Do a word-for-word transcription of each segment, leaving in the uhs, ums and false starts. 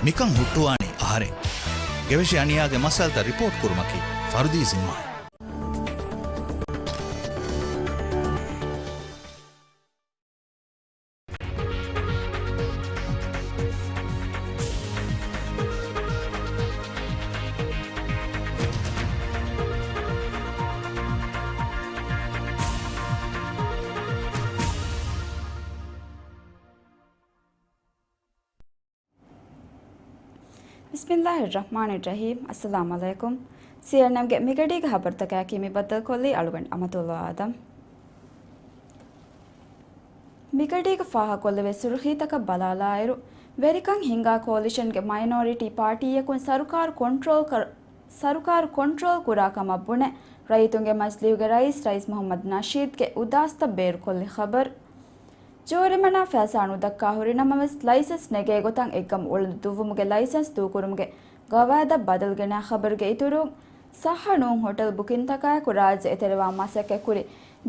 މިކަން ހުއްޓުވާނީ އަހަރެން. ގެވެށި އަނިޔާގެ މައްސަލަތައް ރިޕޯޓް ކުރުމަކީ ފަރުދީ ޒިންމާއެއް. ބިސްމިއްލާހިއްރަޙްމާނިއްރަޙީމް. އައްސަލާމު ޢަލައިކުމް. ސީއެންއެމްގެ މިގަޑީގެ ހަބަރުތަކާއެކީ މި ބައްދަލުކޮށްލީ އަޅުގަނޑު އަމަތުﷲ އާދަމް. މިގަޑީގެ ފާހަގަކޮށްލެވޭ ސުރުޚީތަކަށް ބަލާލާއިރު، ވެރިކަން ހިންގާ ކޯލިޝަންގެ މައިނޯރިޓީ ޕާޓީއަކުން ސަރުކާރު ކޮންޓްރޯލް ކަރ-، ސަރުކާރު ކޮންޓްރޯލް ކުރާ ކަމަށް ބުނެ، ރައްޔިތުންގެ މަޖިލީހުގެ ރައީސް، ރައީސް މުޙައްމަދު ނަޝީދްގެ އުދާސްތައް ބޭރުކޮށްލި ޚަބަރު. ޖޫރިމަނާ ފައިސާ ނުދައްކާ ހުރި ނަމަވެސް، ލައިސަންސް ނެގޭ ގޮތަށް އެއްގަމު އުޅަނދު ދުއްވުމުގެ ލައިސަންސް ދޫކުރުމުގެ ގަވާއިދަށް ބަދަލު ގެނައި ޚަބަރުގެ އިތުރުން، ޞައްޙަ ނޫން ހޮޓެލް ބުކިންތަކާއެކު ރާއްޖެ އެތެރެވާ މަސައްކަތް ކުރި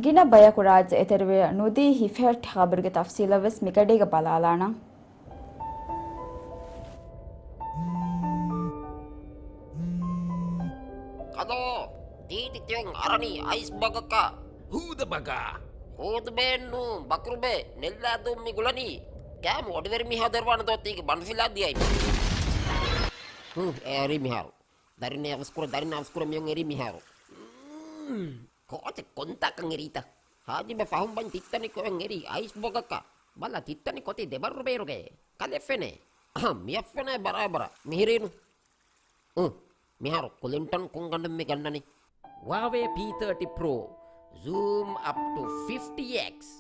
ގިނަ ބަޔަކު ރާއްޖެ އެތެރެވެ ނުދީ ހިފެހެއްޓި ޚަބަރުގެ ތަފްސީލަށް ވެސް މިގަޑީގަ ބަލާލާނަން. ކަލޯ، ދީދި ތިޔަން އަރަނީ އައިސް ބަގަކަށް. ހޫދަ ބަގާ. ހޫދުބޭން ނޫން، ބަކުރުބޭ، ނެއްލާދޫން މި ގުޅަނީ. ގާމު އޮޑިވެރި މީހާ ދެރުވާނެ ދޯ ތީގެ ބަނޑުފިލާ ދިޔައި. ހު، އެ އެރީ މިހާރު. ދަރިން އަވަސްކުރ، ދަރިން އަވަސްކުރ މިޔޮން އެރީ މިހާރު. މް، ކޯޗެއް ކޮންތާކަން އެރީތަ؟ ހާޖިބެ ފަހުން ބަން ތިއްތަނި ކޮއެން އެރީ އައިސް ބޮގަކަށް. ބަލަ ތިއްތަނި ކޮތީ ދެބައްރު ބޭރުގައޭ. ކަލެ ފެނޭ. އަހަ، މިއަށް ފެނޭ ބަރާބަރަށް. މިހިރީނު. އު، މިހާރު ކުލިންޓަން ކޮން ގަނޑެއް މި ގަންނަނީ؟ ވާވޭ ޕީ ތާޓީ ޕްރޯ، ޒޫމް އަޕް ޓު ފިފްޓީ އެކްސް.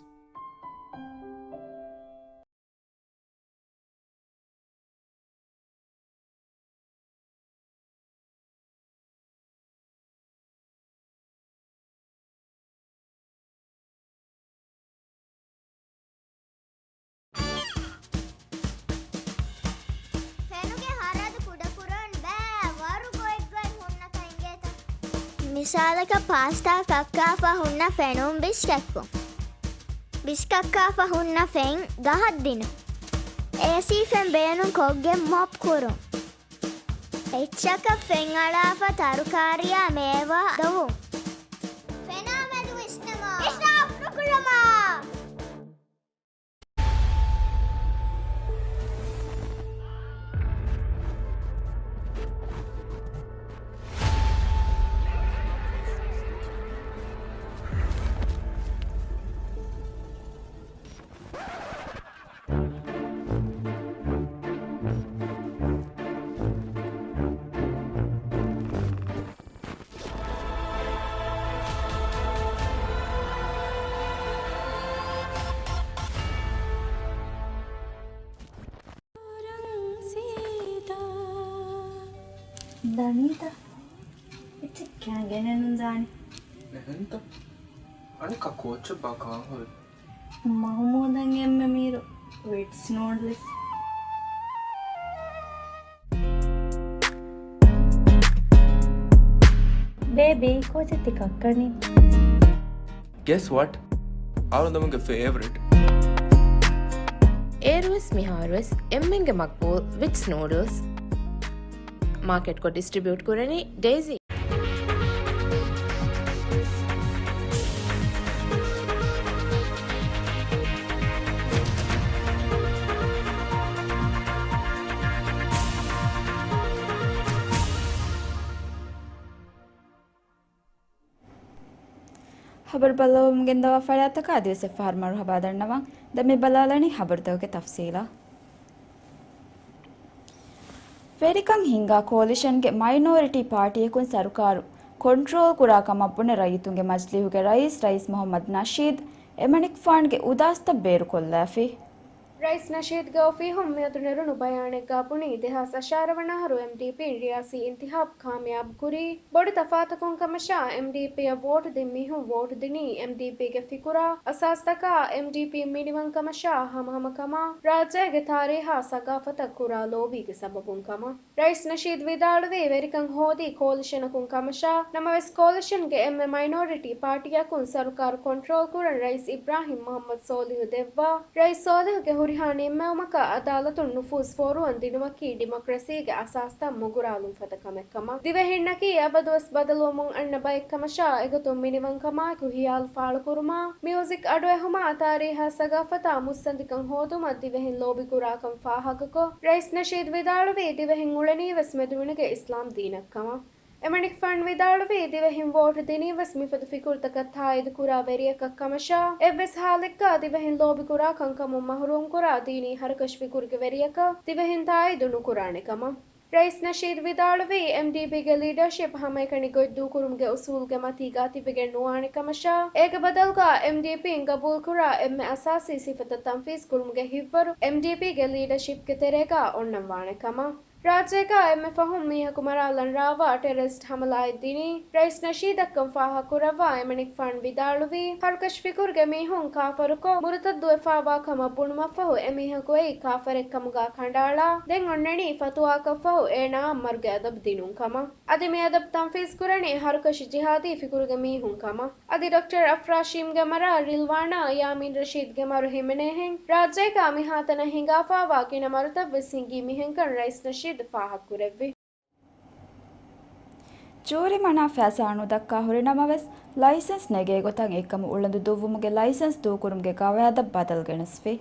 ފެނުގެ ހަރަދު ކުޑަކުރަން ބައި ވަރު ގޮތްގޮތް ހުންނަކަށް އިނގޭތަ؟ މިސާލަކަށް ޕާސްޓާ ކައްކާފަ ހުންނަ ފެނުން ބިސްކައްކުން. ބިސްކައްކާފަ ހުންނަ ފެން ގަހަށް ދިނުން. އޭސީ ފެން ބޭނުން ކޮށްގެން މޮޕް ކުރުން. އެއްޗަކަށް ފެން އަޅާފަ ތަރުކާރިއާ މޭވާ ދޮވުން. ފެނާ މެދު ވިސްނަމާ. އިސްރާފް ނުކުރަމާ. ދަނީތަ؟ އެއްޗެއް ކައިގެނެއް ނުދާނެ. އެހެންތަ؟ އަނެއްކާ ކޯއްޗެއްބާ ކާން ހުރީ؟ މަހުމޫދަށް އެންމެ މީރު ވިޓްސް ނޫޑްލްސް. ބޭބީ، ކޯޗެއް ތި ކައްކަނީ؟ Guess what? އަޅުގަނޑުގެ ފޭވަރިޓް. އޭރުވެސް މިހާރުވެސް އެންމެންގެ މަގްބޫލް ވިޓްސް ނޫޑްލްސް. މާކެޓްކޮށް ޑިސްޓްރިބިއުޓް ކުރަނީ ޑޭޒީ. ހަބަރު ބައްލަވަމުން ގެންދަވާ ފަރާތްތަކަށް އަދިވެސް އެއްފަހަރު މަރުޙަބާ ދަންނަވަން. ދެން މި ބަލާލަނީ ހަބަރުތަކުގެ ތަފްސީލަށް. ވެރިކަން ހިންގާ ކޯލިޝަންގެ މައިނޯރިޓީ ޕާޓީއަކުން ސަރުކާރު ކޮންޓްރޯލް ކުރާ ކަމަށް ބުނެ ރައްޔިތުންގެ މަޖިލީހުގެ ރައީސް، ރައީސް މުޙައްމަދު ނަޝީދު އެމަނިކުފާނުގެ އުދާސްތައް ބޭރުކޮށްލާފި. ރައީސް ނަޝީދުގެ އޮފީހުން މިއަދު ނެރުނު ބަޔާނެއްގާ ބުނީ، ދެހާސް އަށާރަ ވަނަ އަހަރު އެމްޑީޕީން ރިޔާސީ އިންތިހާބު ކާމިޔާބު ކުރީ. ބޮޑު ތަފާތަކުން ކަމަށާ، އެމްޑީޕީއަށް ވޯޓު ދިން މީހުން ވޯޓު ދިނީ އެމްޑީޕީގެ ފިކުރާ އަސާސްތަކާ، އެމްޑީޕީ މިނިވަން ކަމަށާ، ހަމަހަމަ ކަމާ، ރާއްޖޭގެ ތާރީހާ ސަގާފަތަށް ކުރާ ލޯބީގެ ސަބަބުން ކަމަށް. ރައީސް ނަޝީދު ވިދާޅުވީ، ވެރިކަން ހޯދީ ކޯލިޝަނަކުން ކަމަށާ، ނަމަވެސް ކޯލިޝަންގެ އެންމެ މައިނޯރިޓީ ޕާޓީއަކުން ސަރުކާރު ކޮންޓްރޯލް ކުރަން ރައީސް އިބްރާހިމް މުޙައްމަދު ސޯލިހު ދެއްވާ. ރައީސް ސޯލިހުގެ ހުރި ހާ ނިންމެވުމަކަށް އަދާލަތުން ނުފޫޒް ފޯރުވަން ދިނުމަކީ ޑިމޮކްރަސީގެ އަސާސްތައް މުގުރާލުން ފަދަ ކަމެއް ކަމަށް، ދިވެހިންނަކީ އަބަދުވެސް ބަދަލުވަމުން އަންނަ ބައެއް ކަމަށާ، އެގޮތުން މިނިވަންކަމާއެކު ހިޔާލު ފާޅުކުރުމާ، މިއުޒިކް އަޑުއެހުމާ، ތާރީހާ ސަގާފަތާ މުއްސަނދިކަން ހޯދުމަށް ދިވެހިން ލޯބިކުރާކަން ފާހަގަކޮށް، ރައީސް ނަޝީދު ވިދާޅުވީ، ދިވެހިން އުޅެނީވެސް މެދުވިނުގެ އިސްލާމް ދީނަށް ކަމަށް. އެމަނިކުފާނު ވިދާޅުވީ، ދިވެހިން ވޯޓް ދިނީވެސް މިފަދަ ފިކުރުތަކަށް ތާއީދުކުރާ ވެރިޔަކަށް ކަމަށާ، އެއްވެސް ހާލެއްގަ ދިވެހިން ލޯބިކުރާ ކަންކަމުން މަހުރޫމްކުރާ ދީނީ ހަރުކަށި ފިކުރުގެ ވެރިޔަކަށް ދިވެހިން ތާއީދު ނުކުރާނެ ކަމަށް. ރައީސް ނަޝީދު ވިދާޅުވީ، އެމްޑީޕީގެ ލީޑަރޝިޕް ހަމައެކަނި ގޮތް ދޫކުރުމުގެ އުސޫލުގެ މަތީގަ ތިބެގެން ނުވާނެ ކަމަށާ، އޭގެ ބަދަލުގަ އެމްޑީޕީން ގަބޫލުކުރާ އެންމެ އަސާސީ ސިފަތައް ތަންފީޒް ކުރުމުގެ ހިތްވަރު އެމްޑީޕީގެ ލީޑަޝިޕްގެ ތެރޭގަ އޮންނަން ވާނެ ކަމަށް. ރާއްޖޭގަ އެންމެ ފަހުން މީހަކު މަރާލަން ރާވާ ޓެރަރިސްޓް ހަމަލާއެއް ދިނީ ރައީސް ނަޝީދަށްކަން ފާހަގަކުރައްވާ އެމަނިކުފާނު ވިދާޅުވީ، ހަރުކަށި ފިކުރުގެ މީހުން ކާފަރުކޮށް، މުރުތައްދުވެފާވާ ކަމަށް ބުނުމަށްފަހު އެމީހަކު އެއީ ކާފަރެއްކަމުގަ ކަނޑައަޅާ، ދެން އޮންނަނީ ފަތުވާއަކަށްފަހު އޭނާއަށް މަރުގެ އަދަބު ދިނުން ކަމަށް. އަދި މި އަދަބު ތަންފީޒް ކުރަނީ ހަރުކަށި ޖިހާދީ ފިކުރުގެ މީހުން ކަމަށް. އަދި ޑޮކްޓަރ އަފްރާޝީމްގެ މަރާ ރިލްވާނާ ޔާމީން ރަޝީދްގެ މަރު ހިމެނޭހެން، ރާއްޖޭގަ މިހާތަނަށް ހިނގާފާވާ ގިނަ މަރުތައްވެސް ހިނގީ މިހެންކަން ރައީސް ނަޝީދު ފާހަގަކުރެއްވި. ޖޫރިމަނާ ފައިސާ ނުދައްކާ ހުރިނަމަވެސް، ލައިސަންސް ނެގޭ ގޮތަށް އެއްގަމު އުޅަނދު ދުއްވުމުގެ ލައިސަންސް ދޫކުރުމުގެ ގަވާއިދަށް ބަދަލު ގެނެސްފި.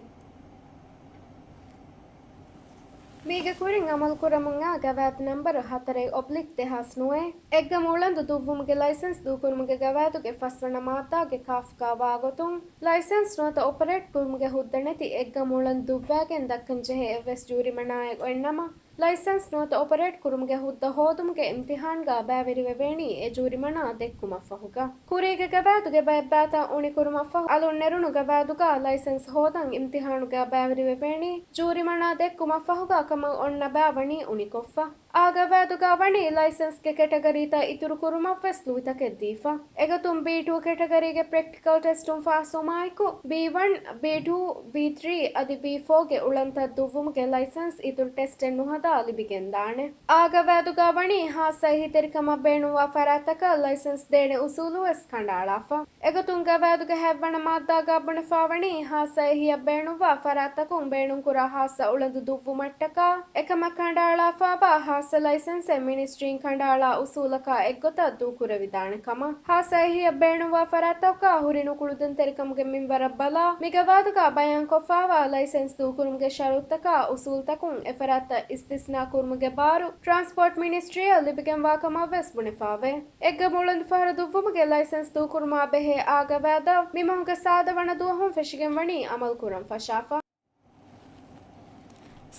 މީގެ ކުރިން އަމަލުކުރަމުން އާ ގަވާއިދު ނަންބަރު ހަތަރެއް އޮބްލިކް ދެހާސް ނުވައެއް، އެއްގަމު އުޅަނދު ދުއްވުމުގެ ލައިސަންސް ދޫކުރުމުގެ ގަވާއިދުގެ ފަސްވަނަ މާއްދާގެ ކާފުގަ ވާގޮތުން، ލައިސަންސް ނުވަތަ އޮޕަރޭޓް ކުރުމުގެ ހުއްދަ ނެތި އެއްގަމު އުޅަނދު ދުއްވާގެން ދައްކަން ޖެހޭ އެއްވެސް ޖޫރިމަނާއެއް އޮތްނަމަ، ލައިސަންސް ނުވަތަ އޮޕަރޭޓް ކުރުމުގެ ހުއްދަ ހޯދުމުގެ އިމްތިހާންގަ ބައިވެރިވެވޭނީ އެ ޖޫރިމަނާ ދެއްކުމަށްފަހުގަ. ކުރީގެ ގަވާއިދުގެ ބައެއް ބައިތައް އުނިކުރުމަށްފަހު އަލުން ނެރުނު ގަވާއިދުގަ ލައިސަންސް ހޯދަން އިމްތިހާނުގަ ބައިވެރިވެވޭނީ ޖޫރިމަނާ ދެއްކުމަށްފަހުގަ ކަމަށް އޮންނަ ބައި ވަނީ އުނިކޮށްފަ. އާ ގަވާއިދުގަ ވަނީ ލައިސަންސްގެ ކެޓަގަރީތައް އިތުރުކުރުމަށްވެސް ލުއިތަކެއް ދީފަ. އެގޮތުން ބީ ޓޫ ކެޓަގަރީގެ ޕްރެކްޓިކަލް ޓެސްޓުން ފާސްވުމާއެކު، ބީ ވަން، ބީ ޓޫ، ބީ ތްރީ އަދި ބީ ފޯގެ އުޅަނދުތައް ދުއްވުމުގެ ލައިސަންސް އިތުރު ޓެސްޓެއް ނުހަދާ ލިބިގެންދާނެ. އާ ގަވާއިދުގަ ވަނީ ހާއްސަ އެހީތެރިކަމަށް ބޭނުންވާ ފަރާތްތަކަށް ލައިސަންސް ދޭނެ އުސޫލުވެސް ކަނޑައަޅާފަ. އެގޮތުން ގަވާއިދުގެ ހަތްވަނަ މާއްދާގަ ބުނެފާވަނީ، ހާއްސަ އެހީއަށް ބޭނުންވާ ފަރާތްތަކުން ބޭނުންކުރާ ހާއްސަ އުޅަނދު ދުއްވުމަށްޓަކާ، އެކަމަށް ކަނޑައަޅާފާވާ ހާއްސަ ލައިސަންސެއް މިނިސްޓްރީން ކަނޑައަޅާ އުސޫލަކާ އެއްގޮތަށް ދޫކުރެވިދާނެ ކަމަށް. ހާއްސަ އެހީއަށް ބޭނުންވާ ފަރާތްތަކުގަ ހުރި ނުކުޅުދުންތެރިކަމުގެ މިންވަރަށް ބަލާ، މި ގަވާއިދުގަ ބަޔާންކޮށްފާވާ ލައިސަންސް ދޫކުރުމުގެ ޝަރުތުތަކާ އުސޫލުތަކުން އެފަރާތްތައް އިސްތިސްނާ ކުރުމުގެ ބާރު ޓްރާންސްޕޯޓް މިނިސްޓްރީއަށް ލިބިގެންވާ ކަމަށްވެސް ބުނެފާވޭ. އެއްގަމު އުޅަނދު ފަހަރު ދުއްވުމުގެ ލައިސަންސް ދޫކުރުމާ ބެހޭ އާ ގަވާއިދަށް މި މަހުގެ ސާދަ ވަނަ ދުވަހުން ފެށިގެން ވަނީ އަމަލު ކުރަން ފަށާފަ.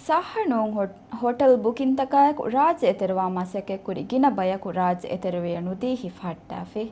ސައްހަ ނޫން ހޮ-، ހޮޓެލް ބުކިންތަކާއެކު ރާއްޖެ އެތެރެވާ މަސައްކަތްކުރި ގިނަ ބަޔަކު ރާއްޖެ އެތެރެވިޔަ ނުދީ ހިފަހައްޓާފި.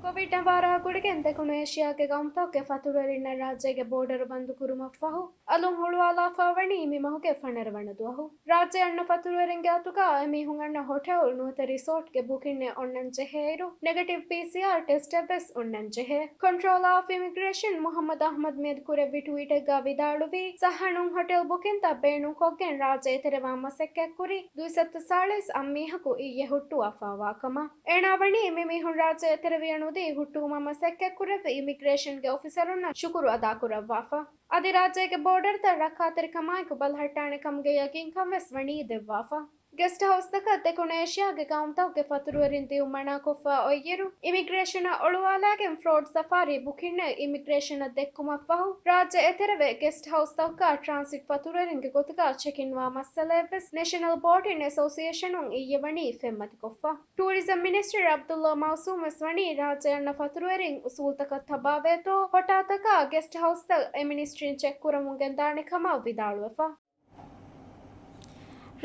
ކޮވިޑް ނަވާރަ ގުޅިގެން ދެކުނު އޭޝިޔާގެ ގައުމުތަކުގެ ފަތުރުވެރިންނަށް ރާއްޖޭގެ ބޯޑަރު ބަންދު ކުރުމަށްފަހު، އަލުން ހުޅުވާލާފާވަނީ މި މަހުގެ ފަނަރަ ވަނަ ދުވަހު. ރާއްޖެ އަންނަ ފަތުރުވެރިންގެ އަތުގަ އެމީހުން އަންނަ ހޮޓެލް ނުވަތަ ރިސޯޓްގެ ބުކިންއެއް އޮންނަން ޖެހޭއިރު، ނެގެޓިވް ޕީސީއާރް ޓެސްޓެއްވެސް އޮންނަން ޖެހޭ. ކޮންޓްރޯލާ އޮފް އިމިގްރޭޝަން މުހައްމަދު އަހްމަދު މިއަދު ކުރެއްވި ޓްވީޓެއްގަ ވިދާޅުވީ، ސައްހަ ނޫން ހޮޓެލް ބުކިންތައް ބޭނުންކޮށްގެން ރާއްޖެ އެތެރެވާން މަސައްކަތްކުރި ދުއިސައްތަ ސާޅީސް އަށް މީހަކު އިއްޔެ ހުއްޓުވާފާވާ ކަމަށް. އޭނާ ވަނީ މި މީހުން ރާއްޖެ އެތެރެވިޔަ ނުދީ ހުއްޓުވުމަށް މަސައްކަތްކުރެއްވި އިމިގްރޭޝަންގެ އޮފިސަރުންނަށް ޝުކުރު އަދާކުރައްވާފަ. އަދި ރާއްޖޭގެ ބޯޑަރުތައް ރައްކާތެރިކަމާއެކު ބަލަހައްޓާނެ ކަމުގެ ޔަގީންކަން ވެސް ވަނީ ދެއްވާފަ. ގެސްޓް ހައުސްތަކަށް ދެކުނު އޭޝިޔާގެ ގައުމުތަކުގެ ފަތުރުވެރިން ދިއުން މަނާކޮށްފަ އޮތްއިރު، އިމިގްރޭޝަނަށް އޮޅުވާލާގެން ފްރޯޑް ސަފާރީ ބުކިންއެއް އިމިގްރޭޝަނަށް ދެއްކުމަށްފަހު، ރާއްޖެ އެތެރެވެ ގެސްޓް ހައުސްތަކުގަ ޓްރާންސިޓް ފަތުރުވެރިންގެ ގޮތުގަ ޗެކްއިންވާ މައްސަލައެއްވެސް ނެޝަނަލް ބޯޓިން އެސޯސިއޭޝަނުން އިއްޔެ ވަނީ ފެންމަތިކޮށްފަ. ޓޫރިޒަމް މިނިސްޓަރ ޢަބްދުﷲ މައުސޫމް ވެސް ވަނީ ރާއްޖެ އަންނަ ފަތުރުވެރިން އުސޫލުތަކަށް ތަބާވޭތޯ، ހޮޓާތަކާ ގެސްޓް ހައުސްތައް އެ މިނިސްޓްރީން ޗެކްކުރަމުން ގެންދާނެ ކަމަށް ވިދާޅުވެފަ.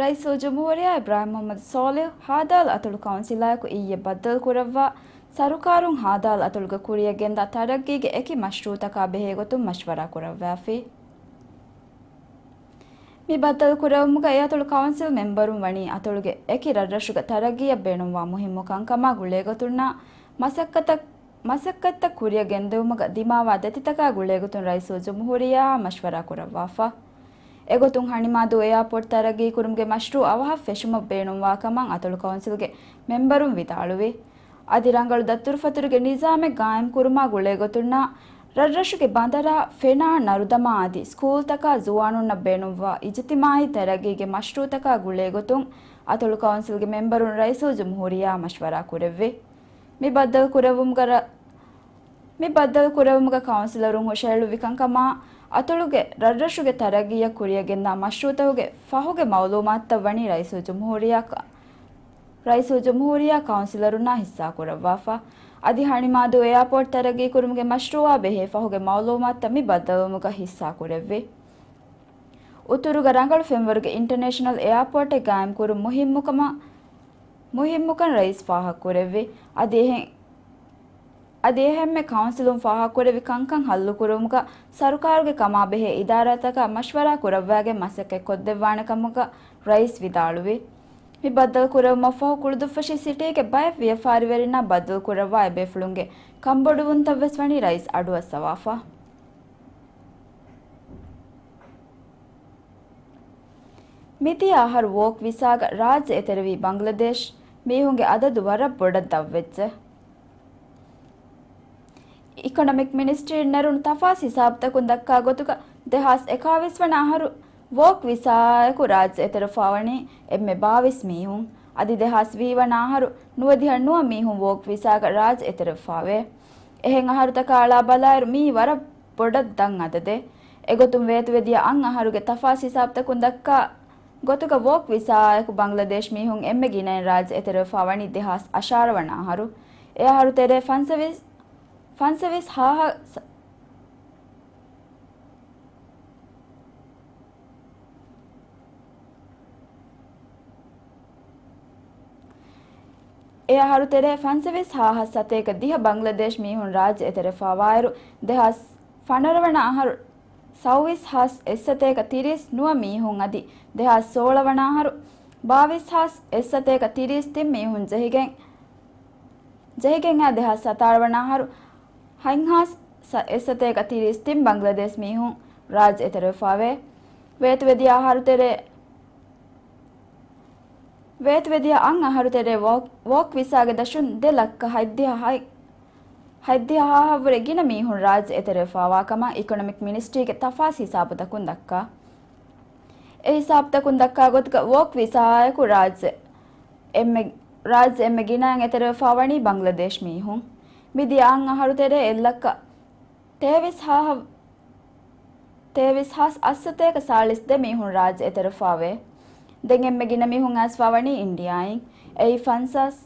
ރައީސުލްޖުމްހޫރިއްޔާ އިބްރާހިމް މުޙައްމަދު ޞާލިޙު ހާދާލު އަތޮޅު ކައުންސިލާއެކު އިއްޔެ ބައްދަލުކުރައްވާ، ސަރުކާރުން ހާދާލު އަތޮޅުގަ ކުރިއަށް ގެންދާ ތަރައްގީގެ އެކި މަޝްރޫޢުތަކާ ބެހޭގޮތުން މަޝްވަރާ ކުރައްވާފި. މި ބައްދަލުކުރެވުމުގަ އެ އަތޮޅު ކައުންސިލް މެމްބަރުން ވަނީ އަތޮޅުގެ އެކި ރަށްރަށުގެ ތަރައްގީއަށް ބޭނުންވާ މުހިއްމު ކަންކަމާ ގުޅޭގޮތުންނާ މަސައްކަތަށް، މަސައްކަތްތައް ކުރިއަށް ގެންދެވުމުގަ ދިމާވާ ދެތިތަކާ ގުޅޭގޮތުން ރައީސުލްޖުމްހޫރިއްޔާއާ މަޝްވަރާ ކުރައްވާފަ. އެގޮތުން ހަނިމާދޫ އެއާޕޯޓް ތަރައްގީ ކުރުމުގެ މަޝްރޫޢު އަވަހަށް ފެށުމަށް ބޭނުންވާ ކަމަށް އަތޮޅު ކައުންސިލްގެ މެމްބަރުން ވިދާޅުވި. އަދި ރަނގަޅު ދަތުރުފަތުރުގެ ނިޒާމެއް ގާއިމްކުރުމާ ގުޅޭގޮތުންނާ ރަށްރަށުގެ ބަނދަރާ ފެނާ ނަރުދަމާ އަދި ސްކޫލްތަކާ ޒުވާނުންނަށް ބޭނުންވާ އިޖުތިމާއީ ތަރައްގީގެ މަޝްރޫއުތަކާ ގުޅޭގޮތުން އަތޮޅު ކައުންސިލްގެ މެމްބަރުން ރައީސުލްޖުމްހޫރިއްޔާ މަޝްވަރާ ކުރެއްވި. މި ބައްދަލު ކުރެއްވުމުގަ ރަ-، މި ބައްދަލު ކުރެއްވުމުގަ ކައުންސިލަރުން ހުށައެޅުއްވި ކަންކަމާ، އަތޮޅުގެ ރަށްރަށުގެ ތަރައްގީއަށް ކުރިއަށް ގެންދާ މަޝްރޫއުތަކުގެ ފަހުގެ މައުލޫމާތުތައް ވަނީ ރައީސުލްޖުމްހޫރިއްޔާ ކަ-، ރައީސުލްޖުމްހޫރިއްޔާ ކައުންސިލަރުންނާ ހިއްސާ ކުރައްވާފަ. އަދި ހަނިމާދޫ އެއާޕޯޓް ތަރައްގީ ކުރުމުގެ މަޝްރޫއާ ބެހޭ ފަހުގެ މައުލޫމާތުތައް މި ބައްދަލުވުމުގަ ހިއްސާ ކުރެއްވި. އުތުރުގަ ރަނގަޅު ފެންވަރުގެ އިންޓަރނޭޝަނަލް އެއާޕޯޓެއް ގާއިމް ކުރުން މުހިއްމުކަމަށް، މުހިއްމުކަން ރައީސް ފާހަގަކުރެއްވި. އަދި އެހެން، އަދި އެހެންމެ ކައުންސިލުން ފާހަގަކުރެއްވި ކަންކަން ހައްލުކުރުވުމުގަ ސަރުކާރުގެ ކަމާ ބެހޭ އިދާރާތަކާ މަޝްވަރާ ކުރައްވާގެން މަސައްކަތް ކޮށްދެއްވާނެ ކަމުގަ ރައީސް ވިދާޅުވި. މި ބައްދަލު ކުރެވުމަށްފަހު ކުޅުދުއްފަށި ސިޓީގެ ބައެއް ވިޔަފާރިވެރިންނާ ބައްދަލު ކުރައްވާ އެބޭފުޅުންގެ ކަންބޮޑުވުންތައްވެސް ވަނީ ރައީސް އަޑުއައްސަވާފަ. މިދިޔަ އަހަރު ވޯކް ވިސާގަ ރާއްޖެ އެތެރެވި ބަންގްލަދޭޝް މީހުންގެ އަދަދު ވަރަށް ބޮޑަށް ދަށްވެއްޖެ. އިކޮނޮމިކް މިނިސްޓްރީން ނެރުނު ތަފާސް ހިސާބުތަކުން ދައްކާ ގޮތުގަ، ދެހާސް އެކާވީސް ވަނަ އަހަރު ވޯކް ވިސާއާއެކު ރާއްޖެ އެތެރެވިފާވަނީ އެންމެ ބާވީސް މީހުން. އަދި ދެހާސް ވީ ވަނަ އަހަރު ނުވަދިހަ ނުވަ މީހުން ވޯކް ވިސާގަ ރާއްޖެ އެތެރެވިފާވޭ. އެހެން އަހަރުތަކާ އަޅާ ބަލާއިރު މީ ވަރަށް ބޮޑަށް ދަށް އަދަދެއް. އެގޮތުން ވޭތުވެދިޔަ އަށް އަހަރުގެ ތަފާސް ހިސާބުތަކުން ދައްކާ ގޮތުގަ ވޯކް ވިސާއާއެކު ބަންގްލަދޭޝް މީހުން އެންމެ ގިނައިން ރާއްޖެ އެތެރެވިފާ ވަނީ ދެހާސް އަށާރަ ވަނަ އަހަރު. އެ އަހަރު ތެރޭ ފަންސަވީސް، ފަންސަވީސް ހާހަ ސަ-، އެ އަހަރު ތެރޭ ފަންސަވީސް ހާހަސް ސަތޭކަ ދިހަ ބަންގްލަދޭޝް މީހުން ރާއްޖެ އެތެރެފާވާއިރު، ދެހާސް ފަނަރަ ވަނަ އަހަރު ސައުވީސް ހާސް އެއްސަތޭކަ ތިރީސް ނުވަ މީހުން އަދި، ދެހާސް ސޯޅަ ވަނަ އަހަރު ބާވީސް ހާސް އެއްސަތޭކަ ތިރީސް ތިން މީހުން ޖެހިގެން، ޖެހިގެން އާ ދެހާސް ސަތާރަ ވަނަ އަހަރު ހަތް ހާސް ސަ-، އެއްސަތޭކަ ތިރީސް ތިން ބަންގްލަދޭޝް މީހުން ރާއްޖެ އެތެރެވިފާވޭ. ވޭތުވެދިޔަ އަހަރު ތެރޭ، ވޭތުވެދިޔަ އަށް އަހަރު ތެރޭ ވޯކް، ވޯކް ވިސާގެ ދަށުން ދެ ލައްކަ ހަތްދިހަ ހަތް، ހަތްދިހަ ހާހަށްވުރެ ގިނަ މީހުން ރާއްޖެ އެތެރެވިފާވާ ކަމަށް އިކޮނޮމިކް މިނިސްޓްރީގެ ތަފާސް ހިސާބުތަކުން ދައްކާ. އެ ހިސާބުތަކުން ދައްކާ ގޮތުގަ ވޯކް ވިސާއާއެކު ރާއްޖެ އެންމެ، ރާއްޖެ އެންމެ ގިނައިން އެތެރެވިފާ ވަނީ ބަންގްލަދޭޝް މީހުން. މިދިޔަ އަށް އަހަރު ތެރޭ އެއް ލައްކަ ތޭވީސް ހާހަށް، ތޭވީސް ހާސް އަށްސަތޭކަ ސާޅީސް ދެ މީހުން ރާއްޖެ އެތެރެފާވޭ. ދެން އެންމެ ގިނަ މީހުން އައިސްފާ ވަނީ އިންޑިއާއިން. އެއީ ފަންސާސް،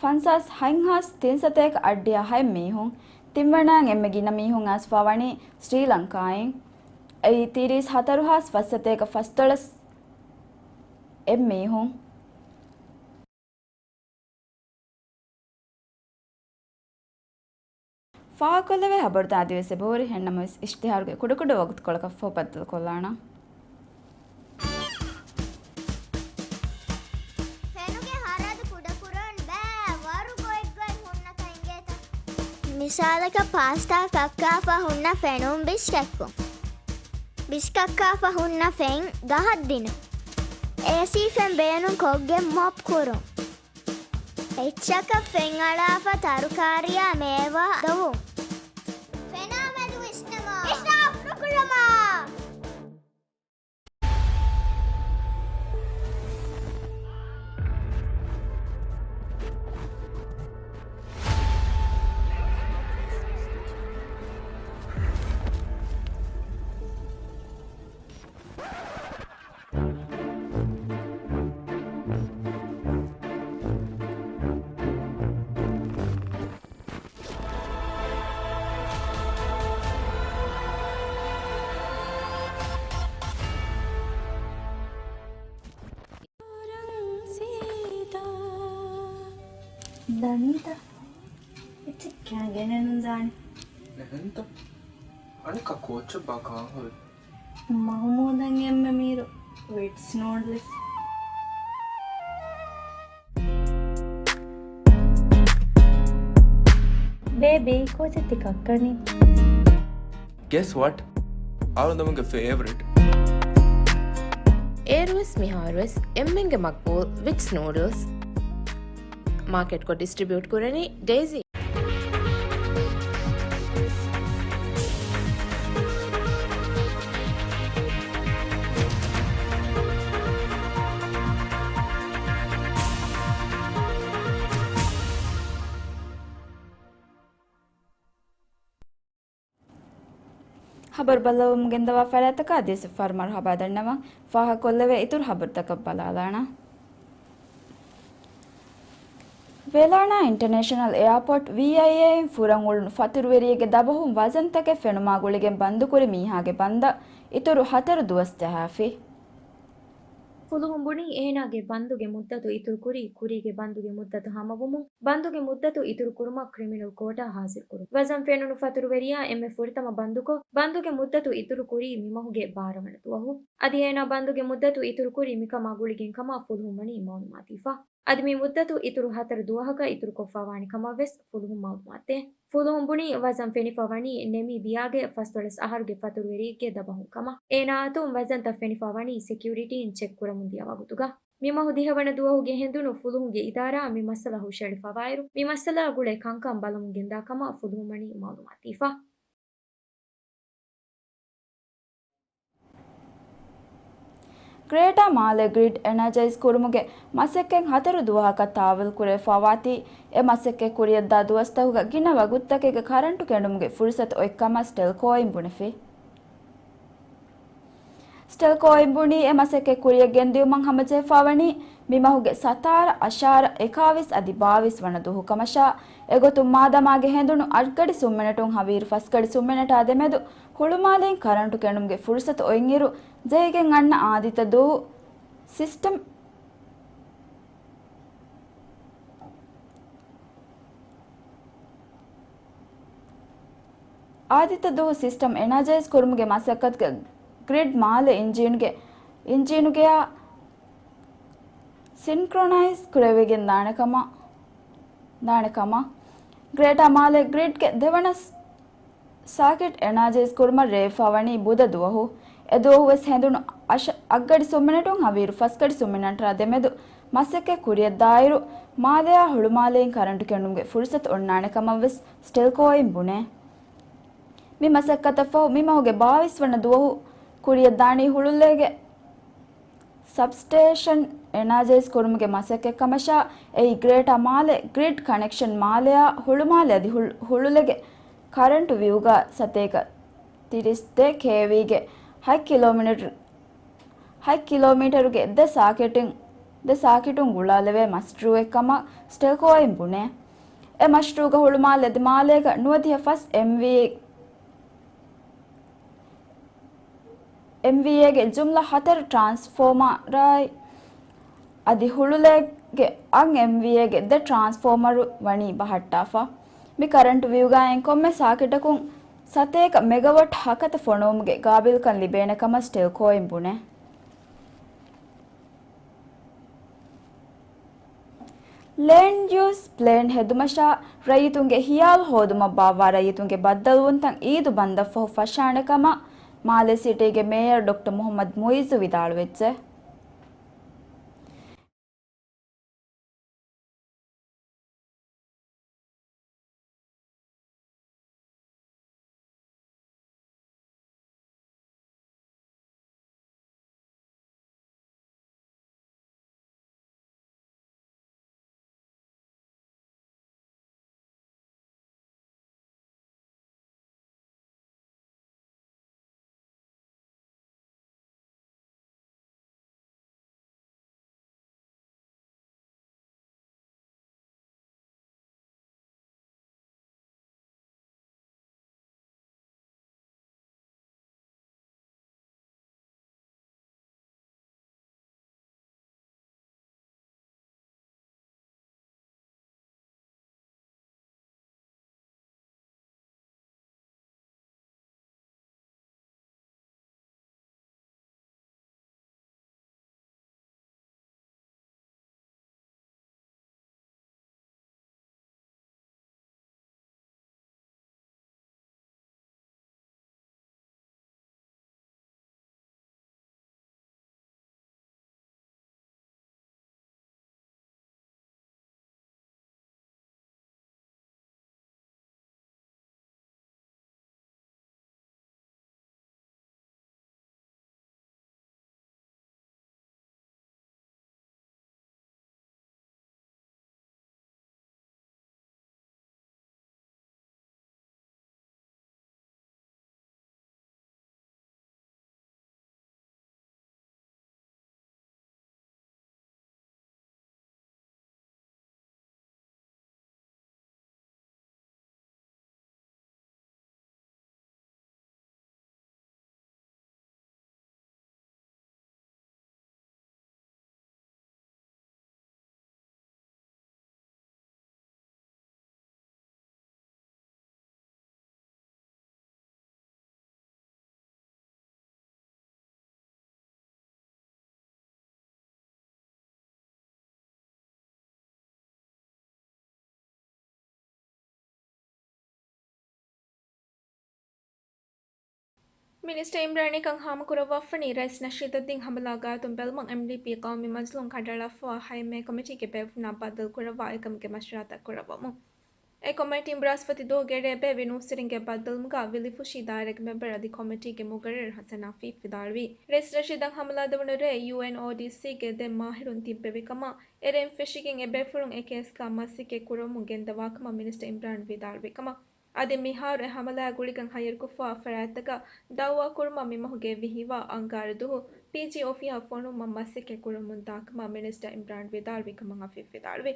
ފަންސާސް ހަތް ހާސް ތިންސަތޭކަ އަށްޑިހަ ހަތް މީހުން. ތިންވަނައިން އެންމެ ގިނަ މީހުން އައިސްފާ ވަނީ ސްރީލަންކާއިން. އެއީ ތިރީސް ހަތަރު ހާސް ފަސްސަތޭކަ ފަސްދޮޅަސް އެއް މީހުން. ފާހަގަކޮށްލެވޭ ހަބަރުތައް އަދިވެސް އެބަހުރި. ހެންނަމަވެސް، އިޝްތިހާރުގެ ކުޑަކުޑަ ވަގުތުކޮޅަކަށްފަހު ބައްދަލުކޮށްލާނަން. ފެނުގެ ހަރަދު ކުޑަކުރަން ބައި ވަރު ގޮތްގޮތް ހުންނަތަ އިނގޭތަ؟ މިސާލަކަށް، ޕާސްތާ ކައްކާފަ ހުންނަ ފެނުން ބިސްކައްކުން. ބިސްކައްކާފަ ހުންނަ ފެން ގަހަށް ދިނުން. އޭސީ ފެން ބޭނުން ކޮށްގެން މޮޕް ކުރުން. އެއްޗަކަށް ފެން އަޅާފަ ތަރުކާރިއާ މޭވާ ދޮވުން. ފެނާ މެދު ވިސްނަމާ. އިސްރާފް ނުކުރަމާ. ދަނީތަ؟ އެއްޗެއް ކާ ގެނެއް ނުދާނެ. އެހެންތަ؟ އަނެއްކާ ކޯއްޗެއްބާ ކާން ހުރީ؟ މަހުމޫދަށް އެންމެ މީރު ވިޓްސް ނޫޑްލްސް. ބޭބީ، ކޯއްޗެއް ތި ކައްކަނީ؟ Guess what? އަޅުގަނޑުގެ ފޭވަރިޓް. އޭރުވެސް މިހާރުވެސް އެންމެންގެ މަގްބޫލް ވިޓްސް ނޫޑްލްސް. މާކެޓްކޮށް ޑިސްޓްރިބިއުޓް ކުރަނީ ޑެއިސީ. ޚަބަރު ބައްލަވަމުން ގެންދަވާ ފަރާތްތަކާ ދިޔަ ފަރުމާރު ހަބާދަންނަވަން. ފާހަގަކޮށްލެވޭ އިތުރު ޚަބަރުތަކަށް ބަލާލާނަން. ވެލާނާ އިންޓަރނޭޝަނަލް އެއާޕޯޓް، ވީއައިއޭ، އިން ފުރަން އުޅުނު ފަތުރުވެރިއެއްގެ ދަބަހުން ވަޒަންތަކެއް ފެނުމާ ގުޅިގެން ބަންދުކުރި މީހާގެ ބަންދަށް އިތުރު ހަތަރު ދުވަސް ޖަހާފި. ފުލުހުން ބުނީ، އޭނާގެ ބަންދުގެ މުއްދަތު އިތުރުކުރީ، ކުރީގެ ބަންދުގެ މުއްދަތު ހަމަވުމުން، ބަންދުގެ މުއްދަތު އިތުރުކުރުމަށް ކްރިމިނަލް ކޯޓަށް ހާޒިރުކުރުން. ވަޒަން ފެނުނު ފަތުރުވެރިޔާ އެންމެ ފުރަތަމަ ބަންދުކޮށް، ބަންދުގެ މުއްދަތު އިތުރުކުރީ މިމަހުގެ ބާރަ ވަނަ ދުވަހު. އަދި އޭނާ ބަންދުގެ މުއްދަތު އިތުރުކުރީ މިކަމާ ގުޅިގެން ކަމަށް ފުލުހުން ވަނީ މައުލޫމާތު ދީފަ. އަދި މި މުއްދަތު އިތުރު ހަތަރު ދުވަހަކަށް އިތުރުކޮށްފަ ވާނެ ކަމަށް ވެސް ފުލުހުން މައުލޫމާތު ދޭ. ފުލުހުން ބުނީ، ވަޒަން ފެނިފަ ވަނީ ނެމީބިޔާގެ ފަސްދޮޅަސް އަހަރުގެ ފަތުރުވެރިއެއްގެ ދަބަހުން ކަމަށް. އޭނާ އަތުން ވަޒަންތައް ފެނިފަ ވަނީ ސެކިއުރިޓީން ޗެކް ކުރަމުން ދިޔަ ވަގުތުގަ. މި މަހު ދިހަވަނަ ދުވަހުގެ ހެނދުނު ފުލުހުންގެ އިދާރާ މި މައްސަލަ ހުށައެޅިފަވާއިރު، މި މައްސަލައާ ގުޅޭ ކަންކަން ބަލަމުން ގެންދާ ކަމަށް ފުލުހުން ވަނީ މައުލޫމާތު ދީފަ. ގްރޭޓާ މާލެ ގްރިޑް އެނާޖައިޒް ކުރުމުގެ މަސައްކަތް ހަތަރު ދުވަހަކަށް ތާވިލް ކުރެވިފަވާތީ، އެ މަސައްކަތް ކުރިޔަށްދާ ދުވަސްތަކުގަ ގިނަ ވަގުތުތަކެއްގަ ކަރަންޓު ކެނޑުމުގެ ފުރުސަތު އޮތްކަމަށް ސްޓެލްކޯއިން ބުނެފި. ސްޓެލްކޯއިން ބުނީ، އެ މަސައްކަތް ކުރިޔަށް ގެންދިއުމަށް ހަމަޖެހިފަވަނީ، މި މަހުގެ ސަތާރަ، އަށާރަ، އެކާވީސް އަދި ބާވީސް ވަނަ ދުވަހު ކަމަށާ، އެގޮތުން މާދަމާގެ ހެނދުނު އަށްގަޑި ސުންމިނެޓުން ހަވީރު ފަސްގަޑި ސުންމިނެޓާ ދެމެދު ހުޅުމާލެއިން ކަރަންޓު ކެނޑުމުގެ ފުރުސަތު އޮތްއިރު، ޖެހިގެން އަންނަ އާދިއްތަ ދުވަހު ސިސްޓަމް އާދިއްތަ ދުވަހު ސިސްޓަމް އެނާޖައިޒް ކުރުމުގެ މަސައްކަތުގަ ގްރިޑް މާލެ އިންޖީނުގެ، އިންޖީނުގެއާ ސިންކްރޮނައިޒް ކުރެވިގެން ދާނެ ކަމަށް، ދާނެ ކަމަށް ގްރޭޓާ މާލެ ގްރިޑްގެ ދެވަނަ ސާކެޓް އެނާޖައިޒް ކުރުމަށް ރޭވިފަވަނީ ބުދަ ދުވަހު. އެ ދުވަހުވެސް ހެނދުނު އަށަ-، އަށްގަޑި ސުންމިނެޓުން ހަވީރު ފަސްގަޑި ސުންމިނެޓާ ދެމެދު މަސައްކަތް ކުރިޔަށްދާއިރު، މާލެއާ ހުޅުމާލެއިން ކަރަންޓު ކެނޑުމުގެ ފުރުސަތު އޮންނާނެ ކަމަށްވެސް ސްޓެލްކޯއިން ބުނޭ. މި މަސައްކަތަށްފަހު މި މަހުގެ ބާވީސް ވަނަ ދުވަހު ކުރިޔަށްދާނީ ހުޅުލޭގެ ސަބްސްޓޭޝަން އެނާޖައިޒް ކުރުމުގެ މަސައްކަތް ކަމަށާ، އެއީ ގްރޭޓާ މާލެ ގްރިޑް ކަނެކްޝަން މާލެއާ ހުޅުމާލެ އަދި ހުޅު-، ހުޅުލެގެ ކަރަންޓު ވިއުގަ ސަތޭކަ ތިރީސް ދެ ކޭވީގެ ހަތް ކިލޯމީޓަރު، ހަތް ކިލޯމީޓަރުގެ ދެ ސާކެޓިން، ދެ ސާކެޓުން ގުޅާލެވޭ މަސްޑްރޫއެއް ކަމަށް ސްޓެލްކޯއިން ބުނޭ. އެ މަޝްރޫގަ ހުޅުމާލެ އަދި މާލޭގަ ނުވަދިހަ ފަސް އެމްވީ، އެމްވީއޭގެ ޖުމްލަ ހަތަރު ޓްރާންސްފޯމަރާއި އަދި ހުޅުލޭގެ އަށް އެމްވީއޭގެ ދެ ޓްރާންސްފޯމަރު ވަނީ ބަހައްޓާފަ. މި ކަރަންޓު ވިއުގައިން ކޮންމެ ސާކެޓަކުން ސަތޭކަ މެގަވަޓް ހަކަތަ ފޮނުވުމުގެ ގާބިލްކަން ލިބޭނެ ކަމަށް ސްޓެލްކޯއިން ބުނޭ. ލޭންޑް ޔޫސް ޕްލޭން ހެދުމަށާ ރައްޔިތުންގެ ހިޔާލު ހޯދުމަށް ބާއްވާ ރައްޔިތުންގެ ބައްދަލުވުންތައް އީދު ބަންދަށްފަހު ފަށާނެ ކަމަށް މާލެ ސިޓީގެ މޭޔަރ ޑޮކްޓަރ މުހައްމަދު މުއިއްޒު ވިދާޅުވެއްޖެ. މިނިސްޓަރ އިމްރާން އެކަން ހާމަކުރައްވާފަނީ، ރައީސް ނަޝީދުއްދީން ހަމަލާ ގާތުން ބެލުމަށް އެމްޑީޕީ ޤައުމީ މަޖިލުން ކަނޑައަޅާފައިވާ ހައެއް މޭ ކޮމިޓީގެ ބޭފުޅުންނާ ބައްދަލުކުރައްވާ އެކަމުގެ މަޝްވަރާތައް ކުރައްވަމުން. އެ ކޮމިޓީން ބްރާސްފަތި ދުވަހުގެ ރޭ ބޭއްވި ނޫސްވެރިންގެ ބައްދަލުމުގަ ވިލިފުށި ދާއިރާގެ މެމްބަރ އަދި ކޮމިޓީގެ މުގައްރަރު ހަސަނާ ފިއްފިދާޅުވި. ރައީސް ނަޝީދަށް ހަމަލާދެވުނު ރޭ ޔޫއެންއޯޑީސީގެ ދެ މާހިރުން ތިއްބެވިކަމަށް، އެރެން ފެށިގެން އެބޭފުޅުން އެ ކޭސްގަ މަސައްކަތް ކުރަމުން ގެންދަވާކަމަށް މިނިސްޓަރ އިމްރާން ވިދާޅުވިކަމަށް. އަދި މިހާރު އެ ހަމަލާ ގުޅިގެން ހައްޔަރުކޮށްފައިވާ ފަރާތްތަކަށް ދައުވާ ކުރުމަށް މިމަހުގެ ވިހި ވާ އަންގާރަ ދުވަހު ޕީޖީ އޮފީހަށް ފޮނުވުމަށް މަސައްކަތް ކުރަމުން ދާކަމަށް މިނިސްޓަރ އިމްރާން ވިދާޅުވި ކަމަށް އަފީފް ވިދާޅުވި.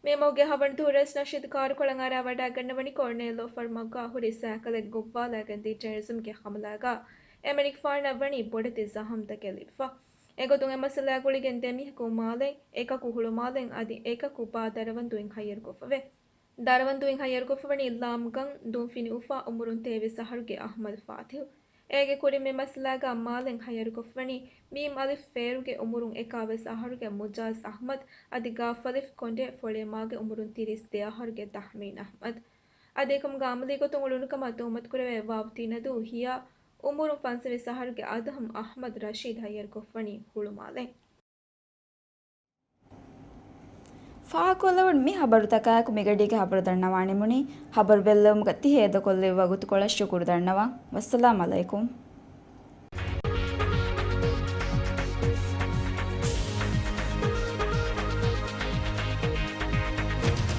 މި މަހުގެ ހަވަނަ ދުވަހު ރައީސް ނަޝީދު ކާރުކޮޅަށް އަރާ ވަޑައިގަންނަވަނިކޮށް، ނޭލޯފަރު މަގުގަ ހުރި ސައިކަލެއް ގޮއްވާލައިގެން ދިޔަ ޓެރަރިޒަމްގެ ހަމަލާގަ އެމަނިކުފާނަށް ވަނީ ބޮޑެތި ޒަހަމްތަކެއް ލިބިފަ. އެގޮތުން އެ މައްސަލަ ގުޅިގެން ދެމީހަކު މާލެއިން، އެކަކު ހުޅުމާލެއިން އަދި އެކަކު ބާ ދަރަވަންދޫއިން ހައްޔަރުކޮށްފަވޭ. ދަރަވަންދޫއިން ހައްޔަރުކޮށްފަވަނީ ލާމްގަން ދުންފިނި އުފާ އުމުރުން ތޭވީސް އަހަރުގެ އަޙްމަދު ފާތިހު. އޭގެ ކުރިން މި މައްސަލާގަ މާލެއިން ހައްޔަރުކޮށްފަވަނީ މީމް އަލިފް ފޭރުގެ އުމުރުން އެކާވީސް އަހަރުގެ މުޖާޒް އަޙްމަދު އަދި ގާފް އަލިފް ކޮނޑޭ ފޮޅޭމާގެ އުމުރުން ތިރީސް ދެ އަހަރުގެ ތަހްމީން އަޙްމަދު. އަދި އެކަމުގަ އަމަލީ ގޮތުން އުޅުނުކަމަށް ތުހުމަތުކުރެވޭ ވާވުތީނަދޫ ހިޔާ އުމުރުން ފަންސަވީސް އަހަރުގެ އަދުހަމް އަޙްމަދު ރަޝީދު ހައްޔަރުކޮށްފަވަނީ ހުޅުމާލެއިން. ފާހަގަކޮށްލެވުނު މި ހަބަރުތަކާއެކު މިގަޑީގެ ހަބަރު ދަންނަވާނެމުނީ. ހަބަރު ބެއްލެވުމުގަ ތި ހޭދަކޮށްލެއްވިއްޔާ ގޮތުކޮޅަށް ޝުކުރު ދަންނަވަން. ވައްސަލާމް އަލައިކުމް.